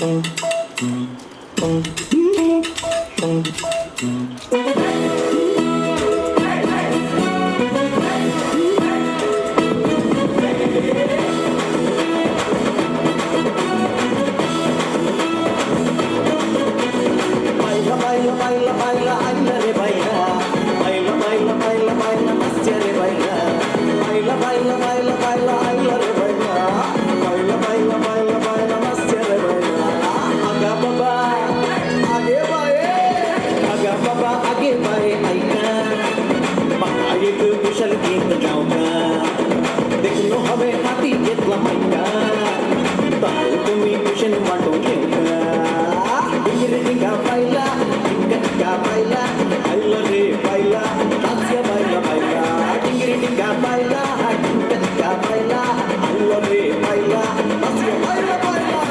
পাইলা পাইলা পাইলা পাইলা আইলা রে পাইলা, পাইলা পাইলা পাইলা পাইলা নাচছে রে পাইলা, পাইলা পাইলা পাইলা পাইলা আইলা রে পাইলা, পাইলা পাইলা পাইলা পাইলা নাচছে রে পাইলা। আগা বাবা আগে বায়ে, আগা বাবা আগে বায়ে আইকা, माका एक कुशल गीत गावका, देखलो हवे हाती घेतला मायका, तांदूळ तुम्ही कुशल वाटून घेवका। डिंगिरी डिंगा पायला, डिंगा डिंगा पायला, आयला रे पायला, नाचया बायला बायला। डिंगिरी डिंगा पायला, डिंगा डिंगा पायला, आयला रे पायला, नाचया बायला बायला।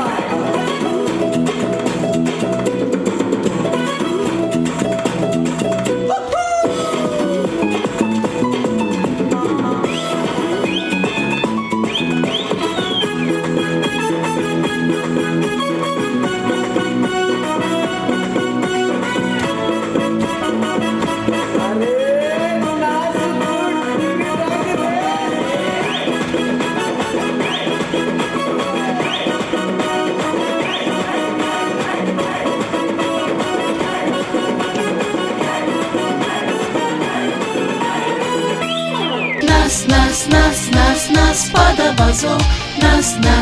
अरे नाच गुड रे। Нас, нас, нас, нас, нас падабазо. Нас, нас.